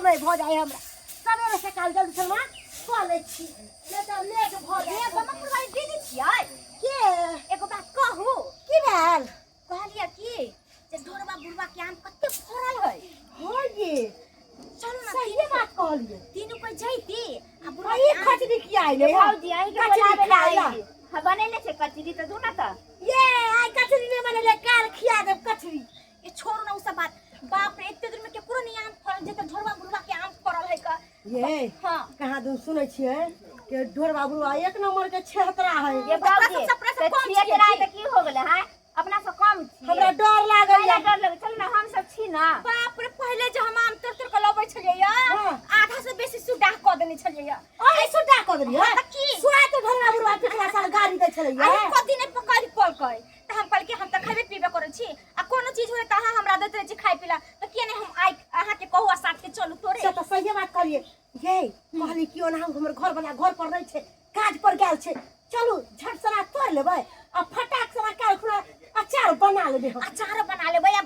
समय भऽ जाइ हमरा। सवेरे सकाल जल्दी समा कऽ लै छी, नहि तऽ लेट भऽ ये जायत। बमकपुर वाली दीदी छियै? के? एगो बात कहू। की भेल? कहलियै की जे ढोरबा बुढ़बा के आम कते फड़ल है। हँ ये, चलू ना। सहिए बात कहलियै। तीनू कोई जैती आ बुढ़बा ई के आम। खचरी किया अइलै? भौजी, अहीं के कचरी बोलाबे ला खाइ ला। आइली। हाँ, बनेले छै कचरी तऽ दू ना तऽ। ये आइ कचरी नहि बनेले, काल खिया देब कचरी। ये छोड़ू ना उ सब बात। बाप रे, एते दिन में केकरो नहीं आम फड़ल जे ढोरबा बुढ़बा के आम फड़ल है का। ये हाँ। कहाँ दिन सुनै छियै कि ढोरबा बुढ़बा एक नंबर के छेहतरा है। ये ओकरा भौजी, सबसँ अपना से तऽ कम छियै छियै की? तऽ की हो गेलै? हाँ, अपना से कम छियै। हमरा डर लागल। पहिले डर लगे। चलू ना, हम सब छी ना। बाप रे, पहिले जे हम आम तोड़ तोड़ के लबै छलियै या, हाँ। आधा से बेसी सुडाह कऽ देने छलियै या। अरे सुड्डा कऽ देलियै? हाँ, तऽ की? सुआ तऽ ढोरबा बुढ़बा पिछला साल गाड़ी दै छलैया। अरे कथी नहि पकड़ि पलकै तऽ हम कहलियै हम तऽ खैबे पीबे करै छी आ कोनो चीज होय तऽ अहाँ हमरा दैत रहै छी खाय पीला, तऽ किया नहि हम आइ अहाँके कहू आ साथे चलू तोरे। से तऽ सहिए बात कहलियै। ये कहली कि ओना हमर घर वाला घर पर नहि छै, काज पर गेल छै। चलू झट सना तोड़ लेबै आ फटाक सना काल खुना अचार बना लेबै हम। अचार बना लेबै आ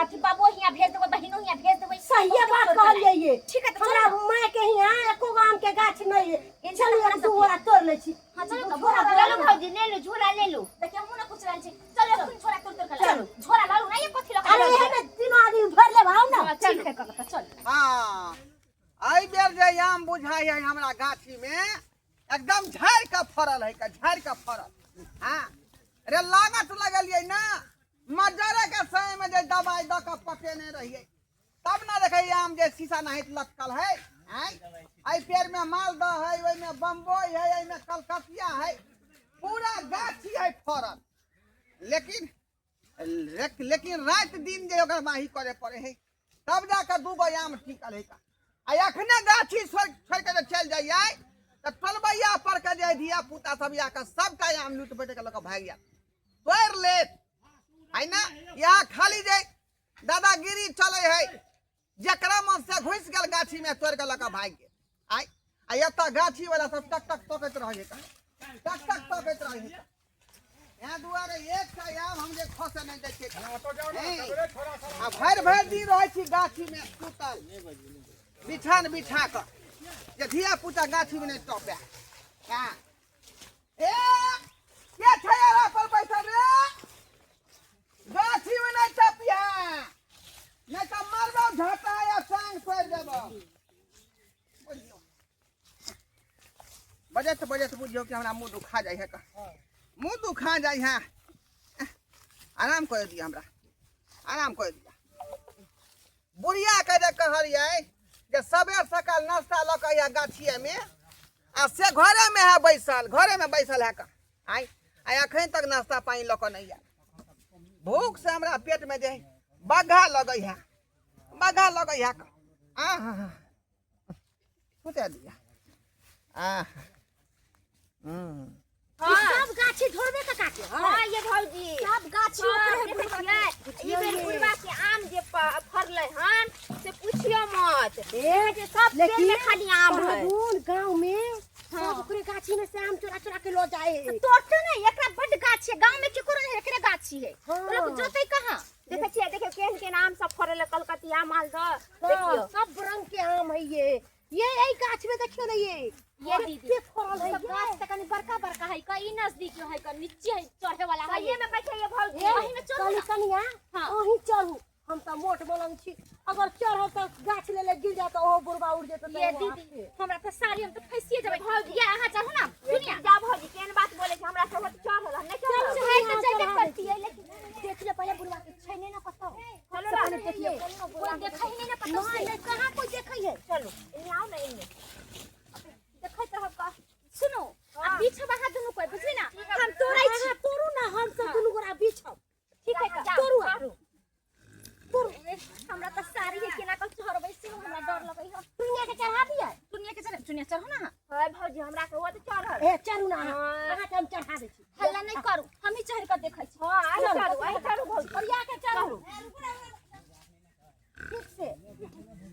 अथी बाबो हियाँ भेज देबै, बहिनो हियाँ भेज देबै। सहिए बात कहलियै ये। ठीक है तऽ हमरा चलू। माय के हियाँ एको गो आम के गाछ नहि है। चलू, एक दू गोरा तोड़ लै छी। हाँ, चलू तऽ। झोरा चलू भौजी, ले लू झोला ले लू। देखिए, हमहूँ ना पूछ रहल छी। चलू, एखन झोरा तोड़ तोड़ के चलू। झोरा लालू ना, ये कथी लऽ अरे एहे में तीनों आदमी भर लेब, आउ ना। हाँ, ठीक है कका, चल। हाँ, एहि बेर जे आम बुझाइ है हमरा गाछी में एकदम झाड़ि कऽ फड़ल है का, झाड़ि कऽ फड़ल। हाँ रे, लागत लगलियै ना मजरे के समय में जे दवाई दऽ कऽ पकेने रहियै तब ना देखै आम जे शीशा नाहित लटकल है। आँय, एहि पेड़ में मालदह है, ओहिमे बम्बई है, एहिमे कलकतिया है, पूरा गाछी है फड़ल। लेकिन लेकिन राति दिन जे ओकर माही करे पड़े है तब जाके दू गो आम टिकल है का। आ एखने गाछी छोड़ि छोड़ि के जे चलि जाइए तऽ टोलबैया पर के जे धिया पुता सब आके सबटा आम लूटि बैठ के लऽ कऽ भागि जायत, तोड़ि लेत है ना। यहाँ खाली जे दादागिरी चलै है, जकरा मन से घुसि गेल गाछी में तोड़ि के लऽ कऽ भागि गेल। आइ आ एतऽ गाछी वाला सब टक टक तकैत रहै है, टक टक तकैत रहै है। यहाँ दुआरे एकटा आम हम जे खसै नहि दै छियै। आ भरि भरि दिन रहै छी गाछी में सुतल बिछान बिछा कऽ जे धिया पुता गाछी में नहि टपै। हँ, ए के छै अरा पर बैठल रे? गाछी में नहि टपिया, नहि तऽ मरबौ झटा या टांग तोड़ि देबौ। बुझियौ, बजैत बजैत बुझियौ कि हमरा मुँह दुखा जाइ है का, मुँह दुखा जाइ है। आराम कर दिया हमरा, आराम कर दिया। बुढ़िया के जे कहलियै जे सबेर सकाल नाश्ता लऽ कऽ अइहा गाछिए में, आ से घरे में है बैसल, घरे में बैसल है का। आइ आइ अखन तक नाश्ता पानी लऽ कऽ नहि आयल। भूख से हमरा पेट में जे बग्घा लगै है, बग्घा लगै है का। आहा, सुते दिया। आहा, हम्म। ई सब गाछी ढोरबे काका के है। हाँ ये भौजी, सब गाछी हाँ, ओकरे है। देखै बुढ़बा छियै, के। ई बेर बुढ़बा के आम जे फड़लै हन से पुछियो मत। ए, जे सब पेड़ में लेकिन खाली आम है। कहादुन गांव में सब ओकरे गाछी में से आम चोरा चोरा के लऽ जाए है। तोड़ते नहीं, एकरा बड्ड गाछी है गांव में, केकरो नहीं, एकरे गाछी है। हाँ। लोग जोतै कहाँ? देखै छियै, देखियौ केहन केहन आम सब फड़ल है, कलकतिया, मालदह। हाँ, देखियौ सब रंग के आम है। ये एहि गाछ में देखियौ ने, ये ये दीदी। कते फड़ल है। सब गाछ तऽ कनि बड़का बड़का है का, ई नजदीक है का, नीचे है चढ़े वाला है। सहिए में कहै छै ये भौजी। ओही में चढ़ू कहली ना। कनिया, हाँ। अहीं चढ़ू, हम तऽ मोट मलंग छी, अगर चढ़ब तऽ गाछ ले ले गिर जायत, ओहो बुढ़बा उड़ जेतै। ये दीदी, हमरा तऽ साड़ी, हम तऽ फंसिए जेबै। ये अहाँ चढ़ू ना दुनिया। जा भौजी, केहन बात बोलै छै, हमरा सब चढ़ल हम नहि चढ़ल। चढ़ै तऽ जेबे करतियै, लेकिन देख ले पहिले बुढ़वा के छै नहि ने कतौ। चलो से ना। पहिले देख ले, कोई देखै ही नहि ने कतौ। नहीं नहीं, कहाँ कोई देखै है? चलू, एने आउ ने एने। देखैत रहब का। सुनू, आ बीछब अहाँ दुनू कोई, बुझली ना? हम तोड़ै छी। अहाँ तोड़ू ना, हम सब दुनू गोरा बीछब। ठीक है का? तोड़ू। चढ़ू। तोड़ू। हमरा तऽ साड़ी है, केना कऽ चढ़बै से हमरा डर लगै है। दुनिया के चढ़ा दियै? दुनिया के चढ़, दुनिया चढ़ू ना। है भौजी, हमरा के होत चढ़ल। ए, चढ़ू ना अहाँ। हाँ। अहाँके हम चढ़ा दै छी। हल्ला नहि करू, हमही चढ़ि कऽ देखै छी। हाँ, आइ चलू। चढ़ू, आइ चढ़ू भौजी। ओरिया के चढ़ू ठीक से।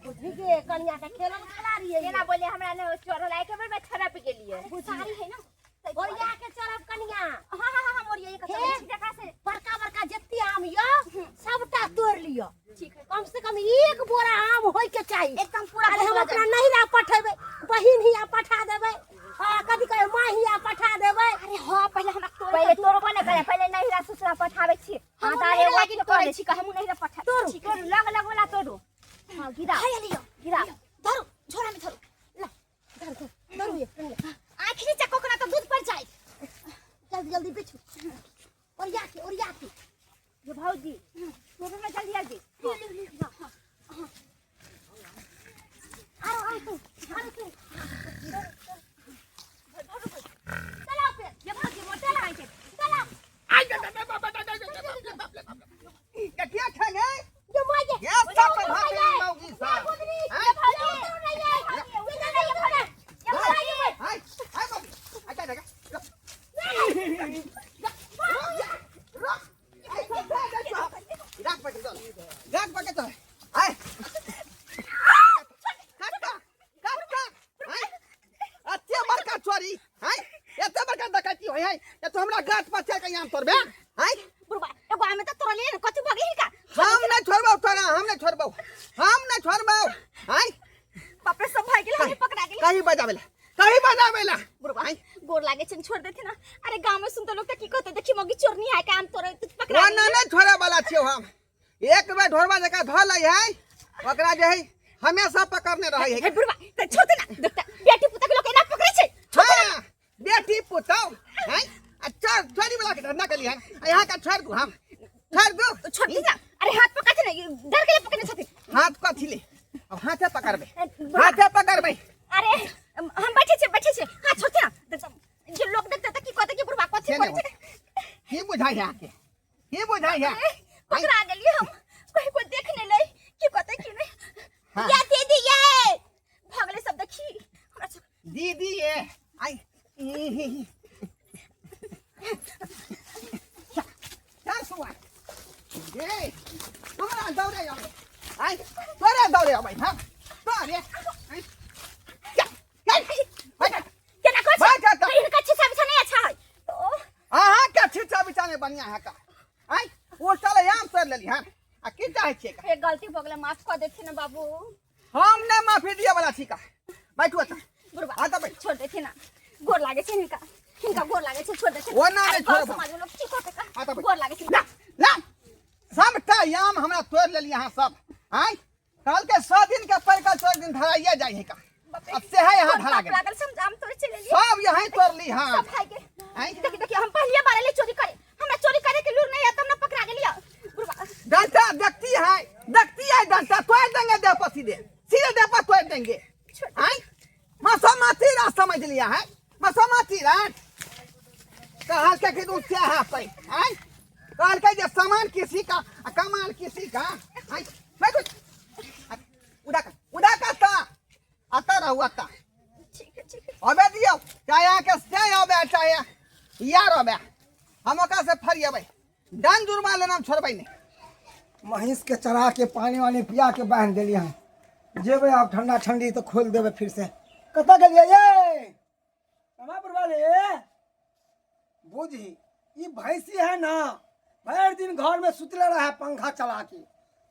बुझी गे कनिया के खेलल खेलाड़ी है। केना बोलिए, हमरा नहि चढ़ल, आइ के बेर में छड़प गेलियै। साड़ी है ना। ओरिया के चढ़ब कनिया। हाँ हाँ हाँ, हम ओरिया के हे। चढ़ै छी। देखा से बड़का बड़का जते आम यऽ सबटा तोड़ि लिअ। ठीक है। कम से कम एक बोरा आम होय के चाही। एकदम पूरा। अरे हम अपना नहिरा पठेबै, बहिन हिया पठा देबै, आ कथी कहे माँ हिया पठा देबै। अरे हाँ, पहले हमरा तोड़ पहिले तोड़बो नहि करे, पहिले नहिरा ससुरा पठाबै छी। हम हाँ तऽ नहिरा एगो लागी अथी तोड़ै करै छी, हमहूँ नहिरा पठा तोड़ू। छी। तोड़ू, लग लग वाला तोड़ू। हाँ, गिरा हाय लियो, गिरा। धरू, झोरा में धरू। ला धर धर धरू ये कनिया। आँखि नीचा कोकना तो दूध पर जाए। जल्दी जल्दी बिछू, ओरिया के ओरिया के। ये भौजी तोड़ू ना जल्दी जल्दी। लियो लियो लियो। हाँ हाँ, आरो आरो तू, आरो तू। चलाओ फिर ये भौजी, मोटा लगाई के चलाओ। आई जा जा बाप बाप बाप बाप। क्या खेंगे? ये माँ ये ये सब भाग मौगी साहब। ये भौजी नहीं है, ये नहीं है, ये भौजी। हाय हाय मौगी, अच्छा जगह रख रख पकड़ चल, रख पकड़ चल। आय काटा काटा। आय अते बड़का चोरी। आय एते बड़का डकैती होय है ये तो हमरा गाछ पर चढ़ के आम तोड़बे। आय बुढ़वा एगो आमे तो तोड़लिए ने, कथी भगे ही का? हम नहीं छोड़बौ तोरा, हम नहीं छोड़बौ, हम नहीं छोड़बौ। आय बाप रे, सब भाग गेल, हमें पकड़ा गेल। कहीं बजावेला, कहीं बजावेला। बुढ़वा आय गोर लागे छन, छोड़ देथे ना। अरे गांव में सुनते लोग त की कहते, देखी मगी चोरनी है काम तोरे तो पकड़ा ना गेल। ना नहीं छोड़े वाला छियौ हम। एक बेर ढोरबा जकाँ धऽ लै है ओकरा जे है हमेशा पकड़ने रहै है। हे बुढ़वा त छोड़ दे ना, देखता बेटी पुता के लोग एना पकड़े छै। हाँ, बेटी पुतौ हैं आ चोर चोरी वाला के धंधा कली है आ यहाँ का छोड़ दू, हम छोड़ दू। तो छोड़ दे ना। अरे हाथ पकड़ ना, डर के लिए पकड़ने छथि। हाथ कथी ले, अब हाथे पकड़बै, बुढ़वा। हाथे पकड़बै। अरे हम बैठे छे, बैठे छे, हाथ छोड़ दे ना। जे लोग देखते त की कहते कि बुढ़वा कथी से करै नहि छै। की बुझाइ है अहाँके, की बुझाइ है? अरे, पकड़ा गेलिए हम, कहीं कोई देख नहीं ले की कहते की नहीं। हाँ। या दीदी ये भगले सब देखी हमरा दीदी ये आई चल सुआ ए हमरा दौड़े आबै, आई तोरे दौड़े आबै। हां तोरे आई चल चल भाग। केना कहै भाग जा। छै हिनका छिछा बिछा नहीं अच्छा है तो। अहाँ के छिछा बिछा नहीं बढ़िया है का? आई ओ चल आम तोड़ लेली। हां आ की चाहै छियै का? हे गलती भऽ गेलै, माफ कऽ देथिन ने बाबू। हम नहि माफी दिअ वाला छी का, बैठू एतऽ। बुढ़वा हाँ तऽ बैठ। छोड़ देथिन ना, गोर लागे छै हिनका, हिनका गोर लागे छै, छोड़ देथिन। ओ ना नहि अरे गाँव छोड़ब। समाज में लोग की कहतै का? हाँ तऽ बैठ। गोर लागे छै। ला ला सबटा आम हमरा तोड़ लेली अहाँ सब। आय कल के 100 दिन के पैकल 100 दिन धराइए जाइ है का? बाप रे, अब से है यहाँ गोर धरा पाप गेल। लागल, सब आम तोड़ चलि एलियै। सब यहाँ तोड़ ली। हाँ सब भागि गेल। आँय? देखी देखी, हम पहलिए बार एलियै चोरी करे, हमरा चोरी करे के लूर नहीं है तब ना पकड़ा गेलियै बुढ़वा। डंडा देखती है, देखती है डंडा तोड़ देंगे देह पर, सीधे सीधे देह पर तोड़ देंगे। आय मसोमाती राज समझ लिया है, मसोमाती राज कहल के कि तू क्या है पे। आय कहल के जे सामान किसी का आ कमाल किसी का। आय बैठो, उड़ा का उड़ा का ता आता रहू आता। ठीक है ठीक है। अबे दियो चाहे अहाँ के से अबे चाहे यार अबे, हम ओकरा से फरिएबै, डन जुर्मा लेना हम छोड़बै नहीं। महींस के चरा के पानी वानी पिया के बांध देलियै हन, जेबै आब ठंडा ठंडी तऽ खोलि देबै फिर से। कतऽ गेलियै ये बुढ़वा रे? बुझी ई भैंसी है ना, भरि दिन घर में सुतले रहे पंखा चला के,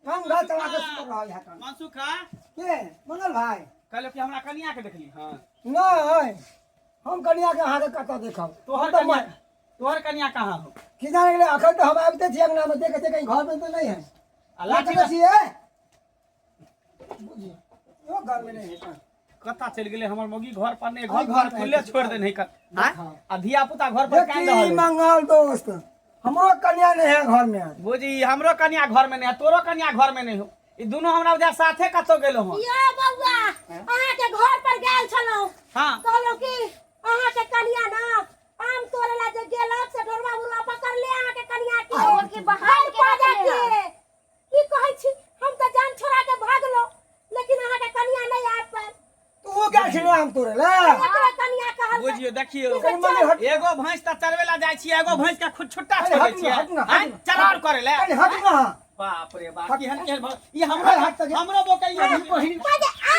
पंखा चला के सुतल रहल है। मनसुखा के मंगल भाई कहलो कि हमरा कनिया के देखली। हां नहीं, हम कनिया के अहाँके कतऽ देखब? तोहर हम तऽ कनिया, तोहर कनिया कहाँ हो? की जाने गेलै, अखन तऽ हम आबिते छी अंगना में, देखै छियै कहीं घर में तऽ नहीं है। आ लाठी देखै छियै बुझी इहो घर में नहीं है। कतऽ चलि गेलै हमर मौगी? घर पर नहि, अरे घर घर घर खुले पर छोड़ि देने कर। हाँ। आ धिया पुता घर पर कान देखी रहल है। मंगल दोस्त, हमरो कन्या नहीं है घर में। बुझी हमरो कनिया घर में नहीं है, तोरो कनिया घर में नहीं हो, ई दुनू हमरा उधर साथे कतौ गेलो हँ। यो बौआ, अहाँ के घर पर गेल छलहुँ। हाँ। कहलहुँ कि अहाँ के कनिया ना आम तोड़े ला जे गेलक से ढोरबा बुढ़वा पकड़ ले अहाँ के कनिया के। और के बहार के बाजा रखले के की कहै छी, हम तऽ जान छोड़ा के भागलो, लेकिन अहाँ के कनिया नहीं आबि पायल। तो वो गेल छलै आम तोड़े ला। एकरे कनिया कहल। बुझियो देखियो, कनि मनि हट। एगो भैंस तऽ चरबै ला जाइ छियै, एगो भैंस के खुद छुट्टा अरे छोड़ै हट ना, छियै। हट ना, आँय? हट ना। चरार करै ले। कनि हट ना। बाप रे बाप, केहन केहन ई अरे हट हमरो तऽ हमरो बोकैया। बाजे आ।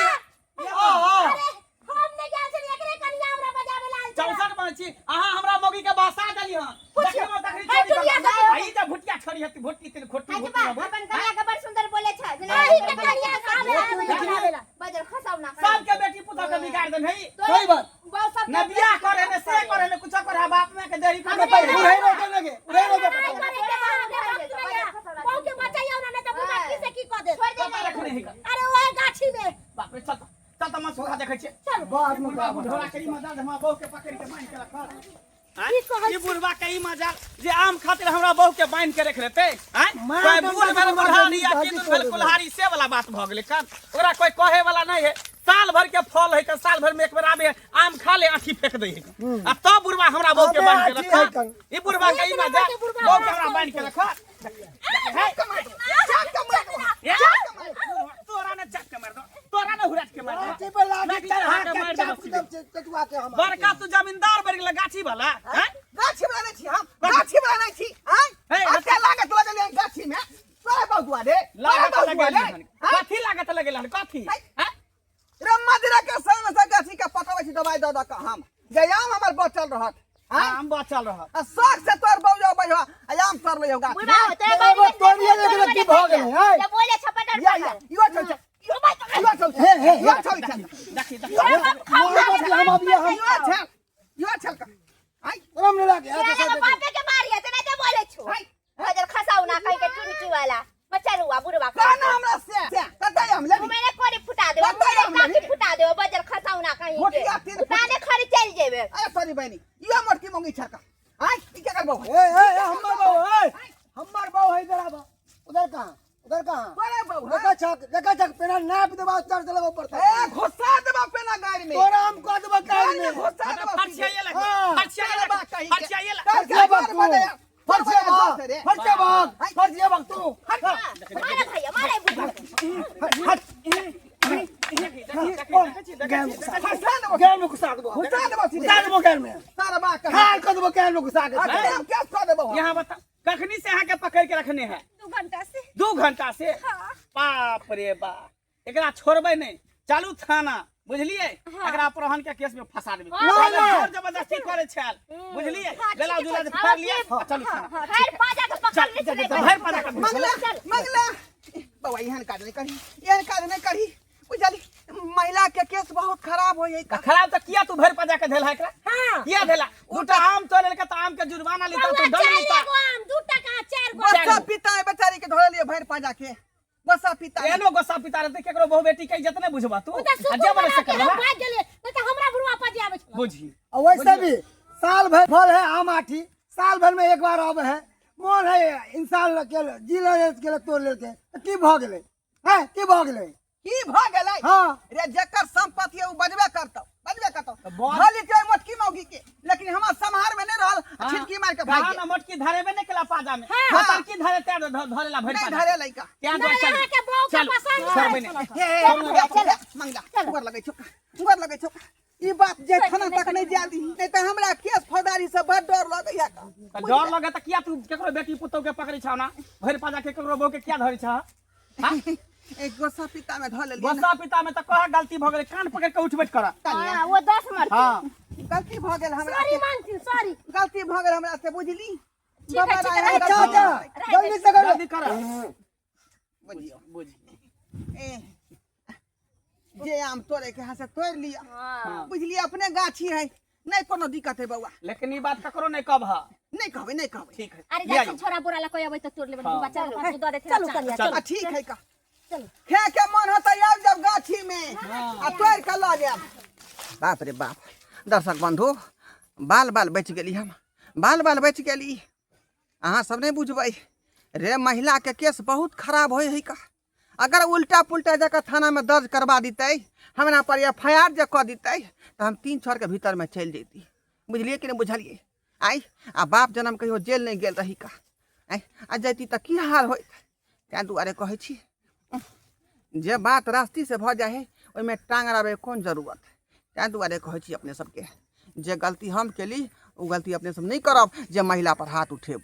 आ, आ। अरे हम नहीं गेल छलियै, एकरे कनिया हमरा बजावे ला आयल छलै। चौसठ बन छी अहाँ, हमरा मौगी के बसा देली हँ। पुछियो। देखियो, देखरी है छोरी टुनिया बा। सब। आ ई तऽ भुटिया छोरी हती, भुट्टी तीन खोटी अच्छा भुट्टी बा, अपन कन्या के बड़ सुंदर बोली। बोले छ अही के कनिया आवे आवे आवेला बजर खसाउ ना सबके बेटी पुतोह के बिगाड़ देन है सही बात बहुत सब न बियाह करे ने से करे ने कुछ करे बाप में के देरी करे उड़ाई रोके लगे उड़ाई रोके लड़ाई करे के बाद वक्त नहीं है। बहू के बचाइयो ना नहीं तो बुढ़वा की से की कह दे छोड़ दे कतऽ रखने है अरे ओए गाछी में बाप रे चल तऽ, चल तऽ मसुखा देखै छियै चल बाद में बुढ़वा बुढ़वा के ई मजाल हमरा बहू के पकड़ के बान्हि के रखल आँय? ई बुढ़वा के ई मजाल जे आम खातिर हमरा बहू के बान्हि के रख लेतै आँय? मार कोई दम बूढ़ भेल दम बुढ़ारी या दम किदन दम भेल दम कुल्हारी से वाला बात भऽ गेलै कान ओकरा कोई कहे वाला नहीं है साल भर के फल है के साल भर में एक बेर आबे आम खा ले आँखी फेंक दै है आ तब बुढ़वा हमरा बहू के अबे बान्हि के आँठी है रखल कन। ई बुढ़वा के ई एक मजाल नंबर के बुढ़वा बहू के हमरा हमरा बान्हि के रखल तोरा ने चाप के मार दो तोरा ने हुराट के मार दो लाठी पे लाठी लाठी चढ़ा चढ़ा के के मार देबो चाप देब चटुआ के हम बड़का तू जमींदार बन गेल गाछी वाला हैं गाछी वाला नहीं छी हम गाछी वाला नहीं छी आय हे, अते लागत लगल है गाछी में तोरा बगुआ रे लागत तोरा बगुआ लगेल रे हन कथी लागत लगेल हन कथी है। हैं रे मदिरा के संग से गाछी के पटबै छी दवाई दऽ दऽ के हम जे आम हमर बचल रहत आय आम बचल रहत आ शौक से तोर बौआ बजवा आ आम तोर ले गाछ बुढ़वा होते एगो तोरिए लेके की भऽ गेलै है जब बोले छ पटर या या यो चल चल यो चल हे, हे, यो चल चल देखी देखी मोहब्बत हम अभी हम यो चल यो चल आय राम लीला के हाथ से तेरे बापे के मारी है ते बोले छु बजर खसाउ ना कहीं के टुनकी वाला मचरुआ बुढ़वा कहना हमरा से कतै हम लेबी मेरे कोरी फुटा देबो कतै मेरे हम काकी लेबी? फुटा देबो बजर खसाउ ना कहीं के मोटिया तीन उताने खरी चल जेबे अरे सॉरी बहनी यो मोटकी मंगी छका आय ई क्या करबो ए ए ए, हमर बहू ए हमर बहू है इधर आबा उधर कहाँ उधर कहाँ तोरे बहू है देखा छक देखा छक पेना नाप देबा उतर चलबो पड़ता ए घुसा देबा पेना गाड़ी में तोरा हम कह देबा गाड़ी गाड़ी में में घुसा देबा फरछिया लग हाँ। फरछिया लग फरछिया लग फरसिया भाग तू फरसिया भाग फरसिया भाग फरसिया भाग तू मारे भैया मारे बुढ़वा हट गैर में घुसा गैर में घुसा देबो घुसा देबो सीधे। घुसा देबो गैर में सारा बा कह खाल कर देबो गैर में घुसा के हम क्या कह देबो यहाँ बता कखनी से अहाँ के पकड़ के रखने है 2 घंटा से 2 घंटा से बाप रे बाप एकरा छोड़बै नहीं चलू थाना बुझलिए एकरा अपहरण के केस में फंसा देबै ना, ना। जोर जबरदस्ती करे छल बुझलिए गला जुला जे फाड़ लिया आ चलू थाना खैर पाजा के पकड़ ले चले भरि पाजा के मंगला मंगला बउआ एहन काज नहीं करी एहन काज नहीं करी बुझली महिला के केस बहुत खराब हो जाई त खराब त किया तू भरि पजा के धेला एकरा हाँ किया धेला दूटा आम तोड़ लेलकै त आम के जुर्माना लेता बउआ तू दंड चारि लेता गो आम 2 टका 4 गो बच्चा पिता है बेचारी के धोले लिए भरि पाजा के बसा पिता एनो गोसा पिता रहते केकरो बहु बेटी के इज्जत नहीं बुझबा तू उ त आ सुकुन जे मने बना से के करबा हम भाग गेलियै नहीं त हमरा बुढ़वा पजियाबै आबै छलै बुझी और वैसे भी साल भर फल है आम आठी साल भर में एक बार आवे है मोन है इंसान के जी ले के तोड़ लेलके तऽ की भऽ गेलै हैं की भऽ गेलै की भ गेलै हाँ रे जेकर संपत्ति है उ बजबे करतौ बजबे करतौ तऽ बड़- भले के मोटकी मौगी के लेकिन हमर सम्हार में नहीं रहल छिटकी मार के भाग कहा ना मोटकी धरेबे नहीं केला पाजा में हाँ। हाँ की धरे ते धरेला भरि नहीं पाजा धरे लइका क्या नहीं चल अहाँ के बहू के चल पसंद छोड़बै है नहीं हे चल मंगला गोर लगै छौ गोर लगै छौ ई बात जे थाना तक नहीं जाय दी नहीं तऽ हमरा केस फौजदारी से बड़ डर लगैया तऽ डर लगे तऽ किया तू केकरो बेटी पुतोह के पकड़ै छौ ना भरि पाजा के केकरो बहू के किया धरै छौ हाँ? एक गोसा पिता में धऽ लेलियै गोसा पिता में तऽ कह गलती भऽ गेलै कान पकड़ के उठ बैठ कर हाँ वो 10 मर हाँ गलती भऽ गेल हमरा सॉरी से मांगथिन सॉरी गलती भऽ गेल हमरा से बुझली ठीक है, बाबा ठीक है, राय अच्छा अच्छा जल्दी से करो जल्दी कर बुझियौ बुझी ए जे आम तोड़े के है से तोड़ लिया हाँ बुझलिए अपने गाछी है नहीं कोनो दिक्कत है बउआ लेकिन ई बात ककरो नहीं कहब नहीं कहबै नहीं कहबै ठीक है अरे लिया जा जाओ। छोरा बुरा ला कोई अबै त तोड़ लेबै हाँ। बच्चा के पाँच गो दऽ देथिन चलू अचार। कनिया चलू। चलू आ ठीक है का चलू खे के मन होता आबि जाब गाछी में आ तोड़ के लऽ जायब बाप रे बाप दर्शक बंधु बाल बाल बचि गेली हम बाल बाल बचि गेली अहाँ सब नहीं बुझबै रे महिला के केस बहुत खराब होइ है का अगर उल्टा पुल्टा जगह थाना में दर्ज करवा देते हमरा पर एफ I R J कऽ देते तऽ हम 3 छर के भीतर में चलि जैती बुझलिए कि नहीं बुझलिए आइ आ बाप जनम कहियो जेल नहीं गेल रही का आइ आ जैती तऽ की हाल होइत ताहि दुआरे कहै छी जे बात रास्ती से भऽ जाइ है ओहिमे टाँग अड़ाबैके कोन जरूरत ताहि दुआरे कहै छी अपने सबके जे गलती हम केली ओ गलती अपने सब नहि करब जे महिला पर हाथ उठेबै।